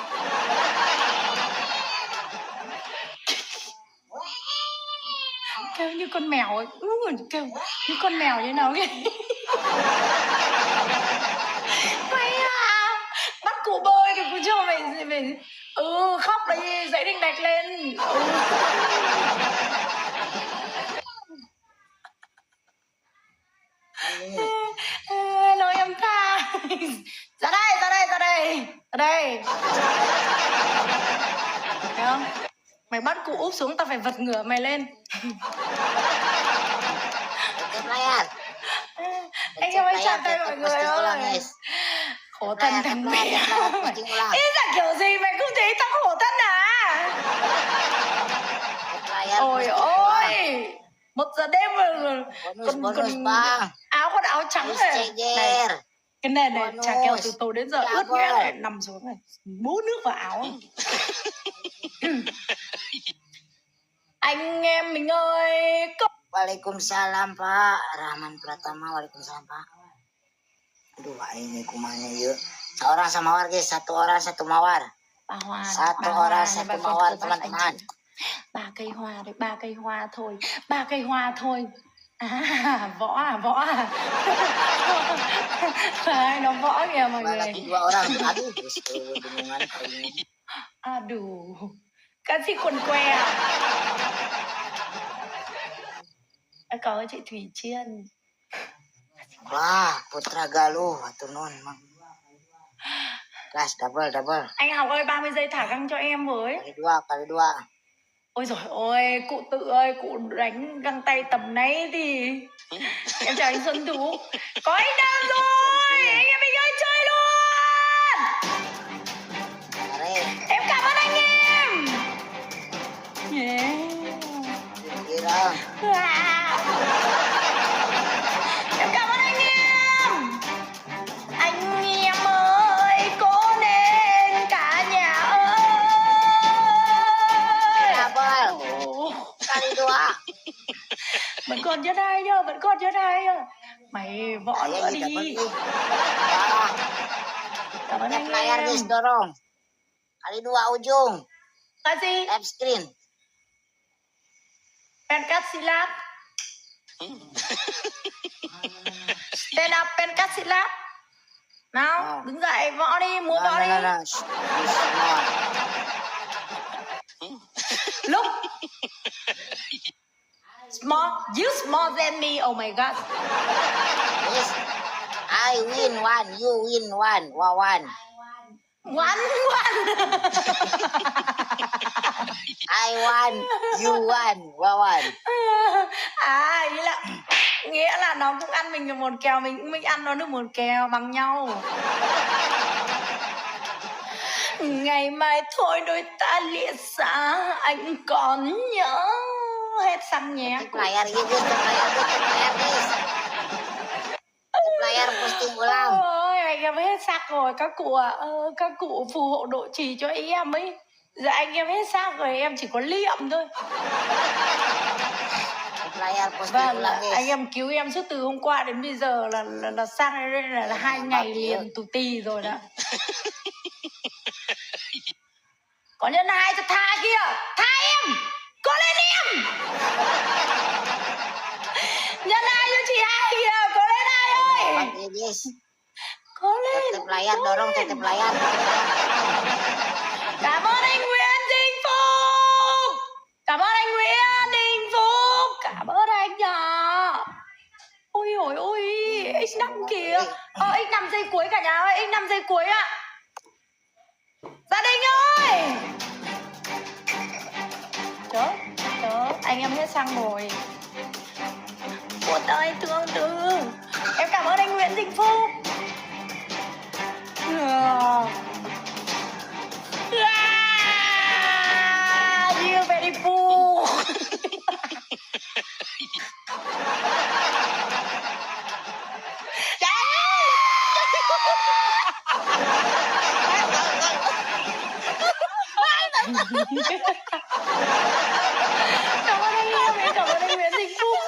Kêu như con mèo ấy. Ú, kêu như con mèo như nào kìa. Mày à, bắt cụ bơi thì cụ cho mày mày ừ khóc đấy, dãy đinh đạch lên. Ừ. Hello em tha. Ra đây, ra đây, ra đây, ra đây. Thấy không? Mày bắt cụ úp xuống tao phải vật ngửa mày lên. Tap layar. Anh em ơi chào tay mọi người Posting ulang ơi. guys. Khổ thân thằng Tap mẹ. layar, posting ulang. Ý là kiểu gì mày cũng thấy tao khổ thân à? Tap layar, Ôi posting ulang. ôi. 1 giờ đêm rồi Bonus, còn bonus còn bang. áo còn áo trắng Bonus này. Này, ceger. cái nền này chả kèo từ Bonus. tối đến giờ ướt nhét Double. này, nằm xuống này, bú nước vào áo. Anh em mình ơi, có Waalaikumsalam Pak Rahman Pratama. Waalaikumsalam Pak. Aduh, ini kumanya yuk. Seorang sama mawar guys, satu orang satu mawar. Ba hoa, Satu ba orang hoa này, satu ba con mawar cô bác anh teman-teman. chị. Ba cây hoa đấy, ba cây hoa thôi, ba cây hoa thôi. À, võ à, võ à. Đấy, nó võ kìa mọi Dua người. lagi dua orang. Aduh, terus bingungan ini. Aduh, kasih quần què à? À, có chị Thủy Chiên. Wah, Putra Galuh atau non, Mang. Gas double double. Anh học ơi, 30 giây thả găng cho em với. Kali dua, kali dua. Ôi giời ôi, cụ tự ơi, cụ đánh găng tay tầm này thì em chào anh Xuân Tú. Có anh Nam rồi, anh em mình ơi chơi luôn. Are, Em cảm ơn anh em. Yeah. kira. Wow. Em cảm ơn anh em. Anh em ơi, cố lên cả nhà ơi. Double. Ồ, Kali dua. vẫn còn rất hay nhờ, vẫn còn rất hay nhờ. Mày võ Saya nữa ini dapat đi. nih. Wah, Cảm ơn tap anh layar em. guys, dorong. Kali dua ujung. Kasih Tap screen. Penkat silat. Stand up penkat silat. Nào, Nào. đứng dậy võ đi, múa No, võ no, đi. no, no. Shh, this small. Look. Small, you small than me. Oh my god. Yes. I win one, you win one, wa one. One one. I won, you won, wa one. À, ý là nghĩa là nó cũng ăn mình được một kèo, mình cũng mình ăn nó được một kèo bằng nhau. Ngày mai thôi đôi ta lìa xa, anh còn nhớ hết xăng nhé. Tap layar gitu, tap layar guys, tap layar guys. Tap layar posting ulang. Ôi, anh em hết sạc rồi các cụ ạ. Các cụ phù hộ độ trì cho em ấy. Dạ anh em hết sạc rồi, em chỉ có liệm thôi. Tap layar posting Vâng, ulang anh guys. em cứu em suốt từ hôm qua đến bây giờ là sang đây là 2 ngày liền tù tì rồi đó. Có nhân hai cho tha kia, tha em, cố lên em. Nhân hai cho chị hai kìa, cố lên hai ơi, Bang ya guys. cố Tap lên. tap layar Cố dorong tap lên. tap layar. Tap layar. Cảm ơn anh Nguyễn Đình Phúc. Cảm ơn anh Nguyễn Đình Phúc. Cảm ơn anh nhỏ. Ôi ôi ôi, X5 kìa. Ờ, X5 giây cuối cả nhà ơi, X5 giây cuối ạ. Gia đình ơi. Chớ, chớ, anh em hết xăng rồi. Của tay thương tư. Em cảm ơn anh Nguyễn Đình Phúc. Ừ. Ah, you very fool. Cảm ơn anh em, cảm ơn anh Nguyễn Đình Phúc.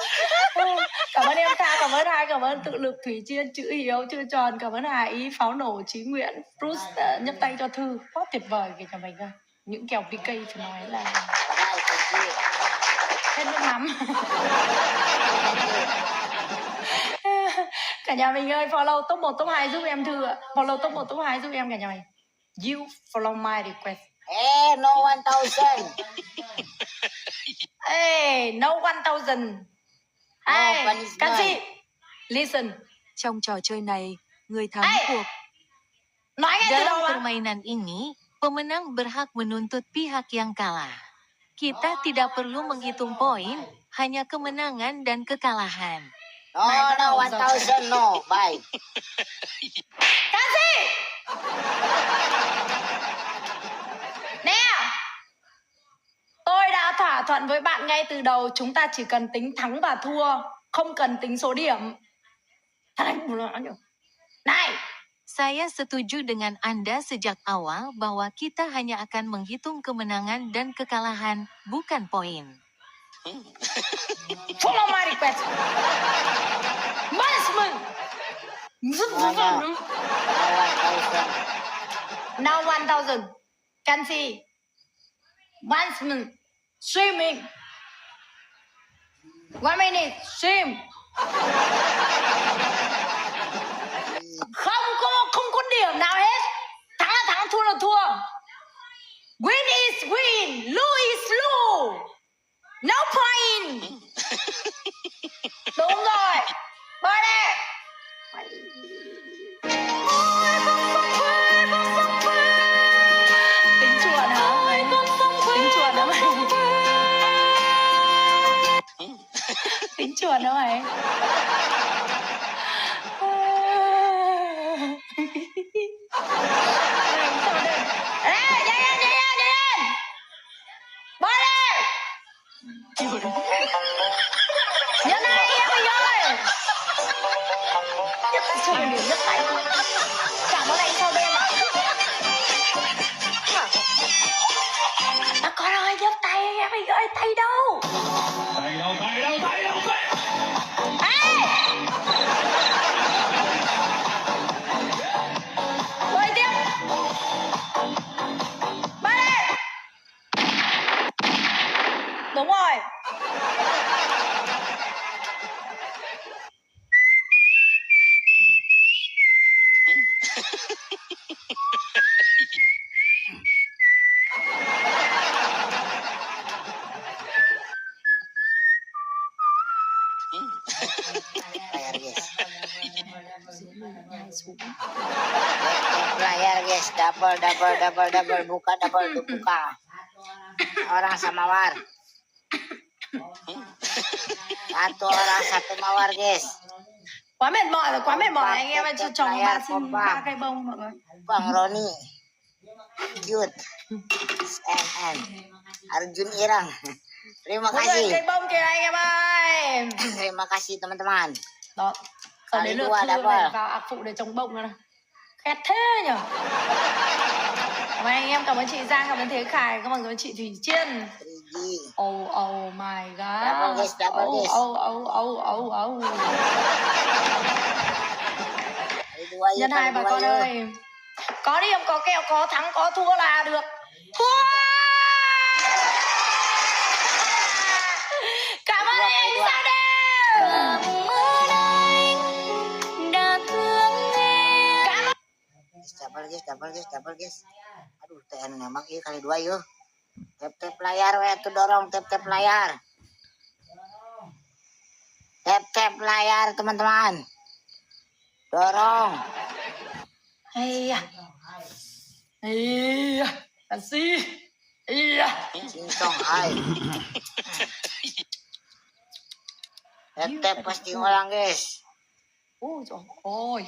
Ừ, cảm ơn em Tha, cảm ơn hai, cảm ơn tự lực Thủy Chiên, chữ hiếu chưa tròn, cảm ơn Hà Ý, pháo nổ Chí Nguyễn, Bruce nhấp tay cho Thư, quá tuyệt vời kìa nhà mình ơi. Những kèo PK phải nói là Bye, thank you. Hết nước mắm. Cả nhà mình ơi, follow top 1 top 2 giúp em Thư ạ. Follow top 1 top 2 giúp em cả nhà mình. You follow my request. Eh, no 1,000. Ê, no 1,000. No Ê, punishment. Canxi, listen. Trong trò chơi này, người thắng Ê! cuộc Nói ngay từ Dalam đầu mà. permainan ini, pemenang berhak menuntut pihak yang kalah. Kita tidak perlu menghitung poin, hanya kemenangan dan kekalahan. No, Này, bắt no, đầu rồi. 1,000, no. Bye. Canxi! Nè! Tôi đã thỏa thuận với bạn ngay từ đầu, chúng ta chỉ cần tính thắng và thua, không cần tính số điểm. Thật anh buồn nói nhiều. Này! Saya setuju dengan Anda sejak awal bahwa kita hanya akan menghitung kemenangan dan kekalahan, bukan poin. Follow my request. Management. No, no. No 1,000. Now 1,000. Can see. Management. Streaming. 1 minute. Stream. Không có điểm nào hết. Thắng là thắng, thua là thua. Win is win, lose is lose. No point. Đúng rồi. Bơi đi. Tính chuột hả? Tính chuột hả mày? Tính chuột hả mày? Ê, nhanh lên, nhanh lên, nhanh lên. Bơi đi. Nhớ này em mình ơi. Nhấc trời miền nhấc tay. Cảm ơn anh sau đêm ạ. À, con ơi nhấc tay anh em mình ơi, tay đâu? Tay đâu, tay đâu, tay đâu, tay. Ê! Bơi tiếp. Bơi đi. Đúng rồi. Layar, guys. Nhai xuống. Tap, tap layar, guys. Double, double, double, double. Buka, double, buka. Orang sama war. Satu orang satu mawar, guys. Quá mệt mỏi rồi, quá mệt mỏi anh em ơi, cho chồng ba xin Kompak. ba cây bông mọi người. Bang Roni. Cute. SNN. Arjun Irang. Terima Mỗi người kasih. cây bông kìa anh em ơi. Terima kasih teman-teman. Đó. Giờ Kali đến lượt dua Thư double. phải vào ạc phụ để trồng bông rồi này. Khét thế nhở. Cảm ơn anh em, cảm ơn chị Giang, cảm ơn Thế Khải, cảm ơn chị Thủy Chiên. 3G. Oh, oh my Double god. guys, double Oh, guys. oh, oh, oh, oh, oh. Kali dua yuk, Nhân hai kali bà dua con yuk. ơi. Có điểm, có kẹo, có thắng, có thua là được. Thua! Cảm ơn anh Sao Đêm. Cảm ơn Guys, double guys, double guys, double guys. Aduh, TN nembak yuk kali dua yuk. Tap tap layar we tuh dorong tap tap layar. Tap tap layar teman-teman. Dorong. Ây da. Ây da. Taxi. Ây da. Cincong hai. Tap tap pasti ngulang guys. Ôi trời ơi.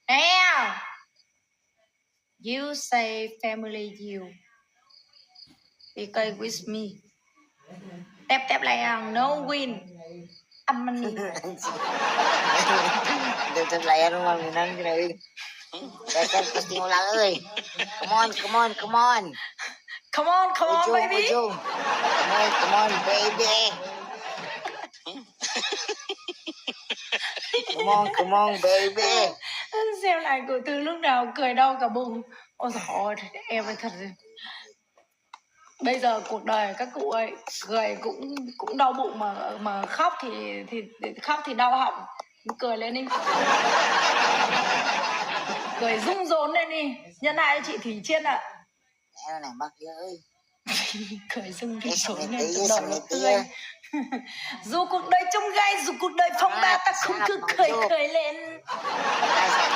Nè. You say family you. PK with me. Tép tép lại hàng no win. Âm money. Tap tap layar mah menang kira euy. Tap tap pasti ngulang euy. Come on, come on, come on. Come on, come on Ujung, baby. ujung. Come on, come on, baby. Come on, come on, baby. Xem lại của từ lúc nào cười đau cả bụng. Ôi dồi ôi, em ơi thật. Bây giờ cuộc đời các cụ ơi, cười cũng cũng đau bụng mà khóc thì khóc thì đau họng. Cười lên đi, cười rung rốn lên đi. Nhân lại cho chị Thủy Chiên ạ. Em này bác ơi. Cười rung Cái rốn xong lên này cho tí, đầu xong nó này tí. tươi. Dù cuộc đời chông gai, dù cuộc đời phong ba, ta không cứ cười cười lên. Ai sai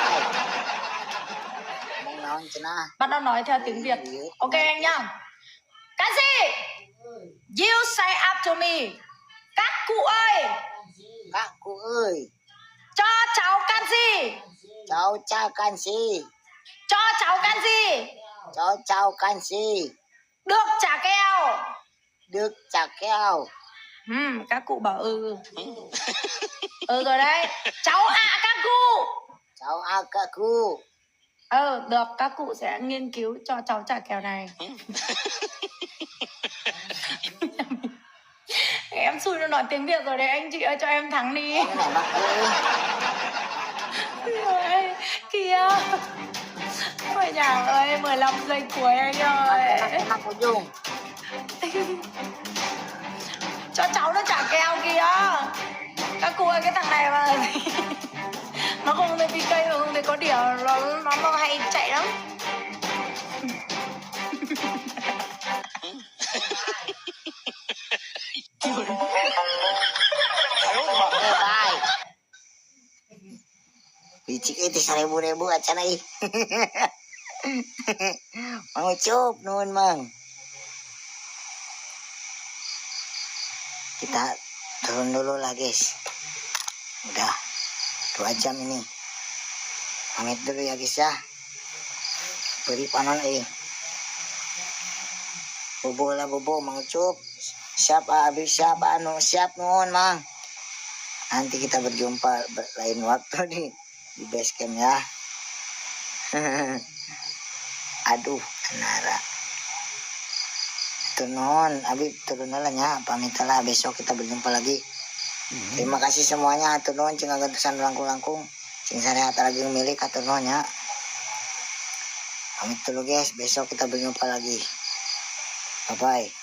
mong nói cho nó. Bắt đầu nói theo tiếng Việt, ok anh nhá. Cái gì? You say up to me. Các cụ ơi, Các cụ ơi, cho cháu can gì? Cháu chào canxi. Cho cháu can gì? Cháu chào canxi. Được trả keo. Được chả keo. Ừ, các cụ bảo ừ. Ừ rồi đấy. Cháu ạ các cụ. Cháu a các cụ. Ờ, được, các cụ sẽ nghiên cứu cho cháu trả kèo này. Em xui nó nói tiếng Việt rồi đấy anh chị ơi, cho em thắng đi. Em này bác ơi. Ôi, kìa. Ôi nhà ơi, 15 giây cuối anh ơi. Mắc cô Dung. Cho cháu nó trả kèo kìa. Các cụ ơi, cái thằng này mà nó không thấy PK mà không thấy có điểm, nó hay chạy lắm. Eh, bye. Licik itu 1000 ribu acan ih. Mang Ucup, nuhun Mang. Kita turun dulu lah guys. Udah 2 jam ini. Pamit dulu ya guys ya. Beri panon eh. Bobo lah bobo Mang Ucup. Siap ah, Abi siap anu siap nuhun Mang. Nanti kita berjumpa lain waktu nih di base camp ya. Aduh, Nara. Itu non, Abi turun lah nya, pamit lah, besok kita berjumpa lagi. Terima kasih semuanya, hatur nuhun cing ngagentosan langkung-langkung. Cing sarehat lagi milik hatur nuhun ya. Pamit dulu guys, besok kita berjumpa lagi. Bye bye.